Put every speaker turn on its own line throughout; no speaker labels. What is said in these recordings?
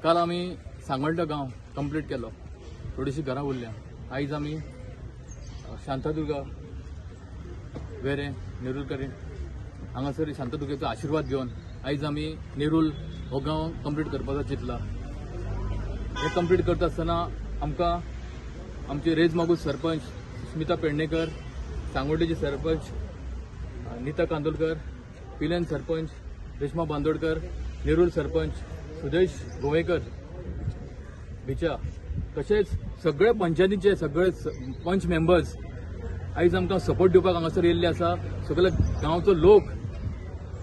काल आमी सांगोल्डा गांव कंप्लीट केलो, थोडीशी घरां उरल्या. आयज आमी शांतादुर्गा वेरें नेरूल कडेन हांगासर शांतादुर्गेचो आशिर्वाद घेवन आयज आमी नेरूल हो गांव कंप्लीट करपाचो चिंतला. हे कंप्लीट करता आसतना आमकां आमचे रेज मागूस सरपंच स्मिता पेडणेकर, सांगोल्डेचे सरपंच नीता कांदोलकर, पिलेन सरपंच रेश्मा बांदोडकर, नेरूल सरपंच सुदेश गोवेकर भिचा, तशेंच सगळे पंचायतीचे सगळे पंच मेंबर्स आयज आमकां सपोर्ट दिवपाक हांगासर येयल्ले आसा. सगळे गांवचो लोक,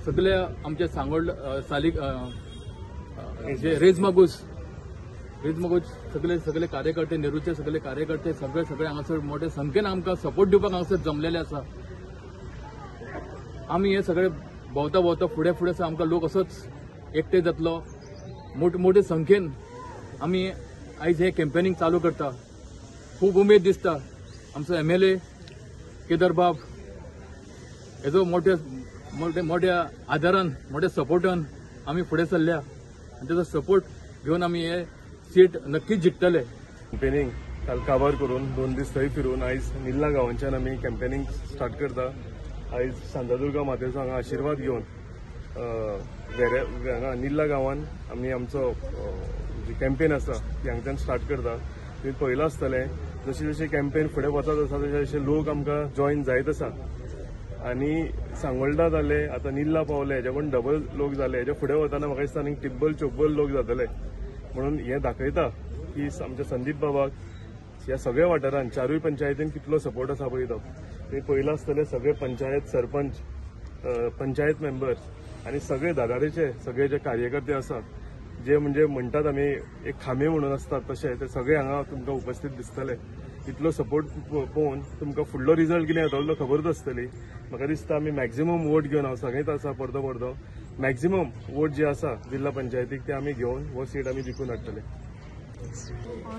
सगळे आमचे सांगोल्ड सालिक जे रेज मागूस सगळे सगळे कार्यकर्ते, नेरूलचे सगळे कार्यकर्ते सगळे सगळे हांगासर मोठे संख्येन आमकां सपोर्ट दिवपाक हांगासर जमलेले आसा. आमी हे सगळे भोंवता भोंवता फुडें फुडें आमकां लोक असोच एकटे जातलो. मोठे संख्येन आमी आयज हे कॅम्पेनिंग चालू करता. खूब उमेद दिसता. आमचो MLA Kedar बाब हेजो मोठ्या मोठ्या मोठ्या आदारान, मोठ्या सपोर्टान आमी फुडें सरल्या आनी तेजो सपोर्ट घेवन आमी हे सीट नक्कीच जिखतले.
कॅम्पेनिंग काल काबार करून 2 दीस थंय फिरून आयज निल्ला गांवांच्यान आमी कॅम्पेनिंग स्टार्ट करता. आयज शांतादुर्गा मातेचो हांगा आशिर्वाद घेवन हांगा निल्ला गांवान आमी आमचो जी कॅम्पेन आसा ती हांगच्यान स्टार्ट करता. तुमी पळयलां आसतलें, जशी जशी कॅम्पेन फुडें वचत आसा तशे तशे लोक आमकां जॉयन जायत आसा. आनी सांगोल्डा जाले, आतां निल्ला पावले, हेज्याकून डबल लोक जाले. हेज्या फुडें वतना म्हाका दिसता आनीक टिब्बल चोब्बल लोक जातले. म्हणून हें दाखयता की आमच्या संदीप बाबाक ह्या सगळ्या वाठारान 4 पंचायतीन कितलो सपोर्ट आसा पळय तो. तुमी पळयलां आसतलें, सगळे पंचायत सरपंच, पंचायत मेंबर्स आनी सगळे दादारेचे सगळे जे कार्यकर्ते आसा, जे म्हणजे म्हणटात आमी एक खांबे म्हणून आसतात तशे, ते सगळे हांगा तुमकां उपस्थित दिसतले. इतलो सपोर्ट पळोवन तुमकां फुडलो रिजल्ट कितें येतलो तो खबरूच आसतली. म्हाका दिसता आमी मॅक्झिमम वोट घेवन, हांव सांगीत आसा परतो परतो, मॅक्झिमम वोट जे आसा जिल्हा पंचायतीक ते आमी घेवन हो सीट आमी जिखून हाडटले.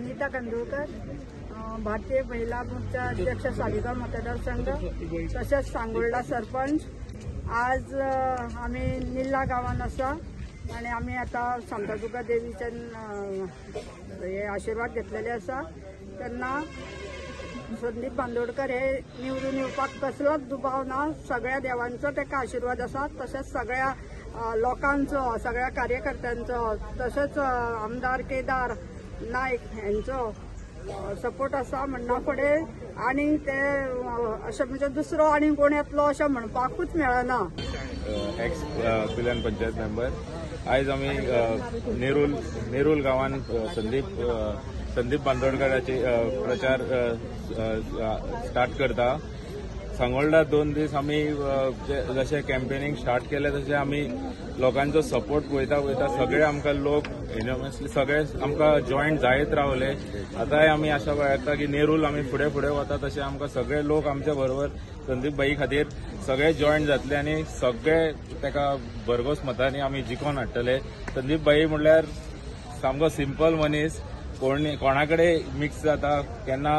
नीता कांदोळकर, भारतीय महिला मोर्चा अध्यक्ष, सालिगांव मतदारसंघ, तशेंच सांगोल्डा सरपंच. आज आमी निल्ला गांवान आसा आनी आमी आतां शांतादुर्गा देवीच्यान हे आशिर्वाद घेतलेले आसा. तेन्ना संदीप बांदोडकर हे निवडून येवपाक कसलोच दुबाव ना. सगळ्या देवांचो ताका आशिर्वाद आसा, तशेंच सगळ्या लोकांचो, सगळ्या कार्यकर्त्यांचो, तशेंच आमदार केदार नायक हेंचो सपोर्ट आसा. म्हणना फुडें आनी ते अशें म्हणजे दुसरो आनी कोण येतलो अशें म्हणपाकूच मेळना.
एक्स पिल्यान पंचायत मेंबर, आयज आमी नेरूल गांवान संदीप बांदोडकराचे प्रचार स्टार्ट करता. सांगोल्डा 2 दीस आमी जशें कॅम्पेनिंग स्टार्ट केलें तशें आमी लोकांचो सपोर्ट पळयता पळयता सगळे आमकां लोक युनिवर्सली सगळे आमकां जॉयंट जायत रावले. आतांय आमी आशा बाळगता की नेरूल आमी फुडें फुडें वता तशें आमकां सगळे लोक आमच्या बरोबर संदीप भाई खातीर सगळे जॉयंट जातले आनी सगळे ताका भरघोस मतांनी आमी जिखोवन हाडटले. संदीप भाई म्हणल्यार सामको सिंपल मनीस, कोणा कडेन मिक्स जाता, केन्ना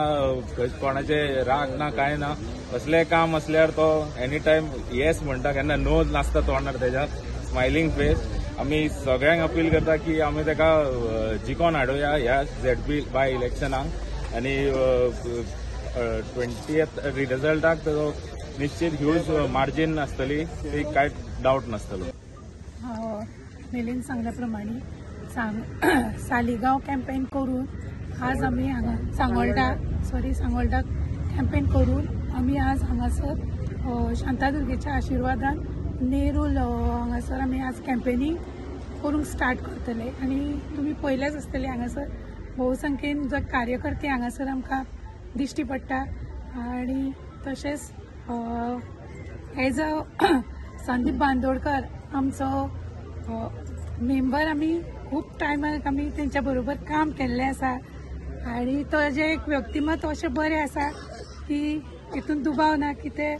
कोणाचे राग ना कांय ना, कसलें काम आसल्यार तो एनी टायम येस म्हणटा, केन्ना नो नासता तोंडार तेज्या, स्मायलिंग फेस. आमी सगळ्यांक अपील करता की आमी ताका जिखोवन हाडुया ह्या ZP bye इलेक्शनाक आनी 20th रिजल्टाक ताजो निश्चित ह्यूज मार्जीन आसतली, ती कांय डावट नासतलो.
मिलिंद सांगल्या प्रमाणे सालिगांव कॅम्पेन करून आज आमी हांगा सांगोल्डा कॅम्पेन करून आमी आज हांगासर शांतादुर्गेच्या आशिर्वादान नेरूल हांगासर आमी आज कॅम्पेनिंग करूंक स्टार्ट करतले. आनी तुमी पळयलेच आसतले हांगासर भोवसंख्येन जे कार्यकर्ते हांगासर आमकां दिश्टी पडटा. आनी तशेंच एज अ संदीप बांदोडकर आमचो मेंबर, आमी खूब टायमाक आमी तेंच्या बरोबर काम केल्लें आसा आनी तो जें एक व्यक्तिमत्व अशें बरें आसा की हितून दुबाव ना की ते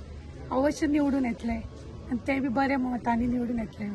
अवश्य निवडून येतले आनी ते बी बऱ्या मतांनी निवडून येतले.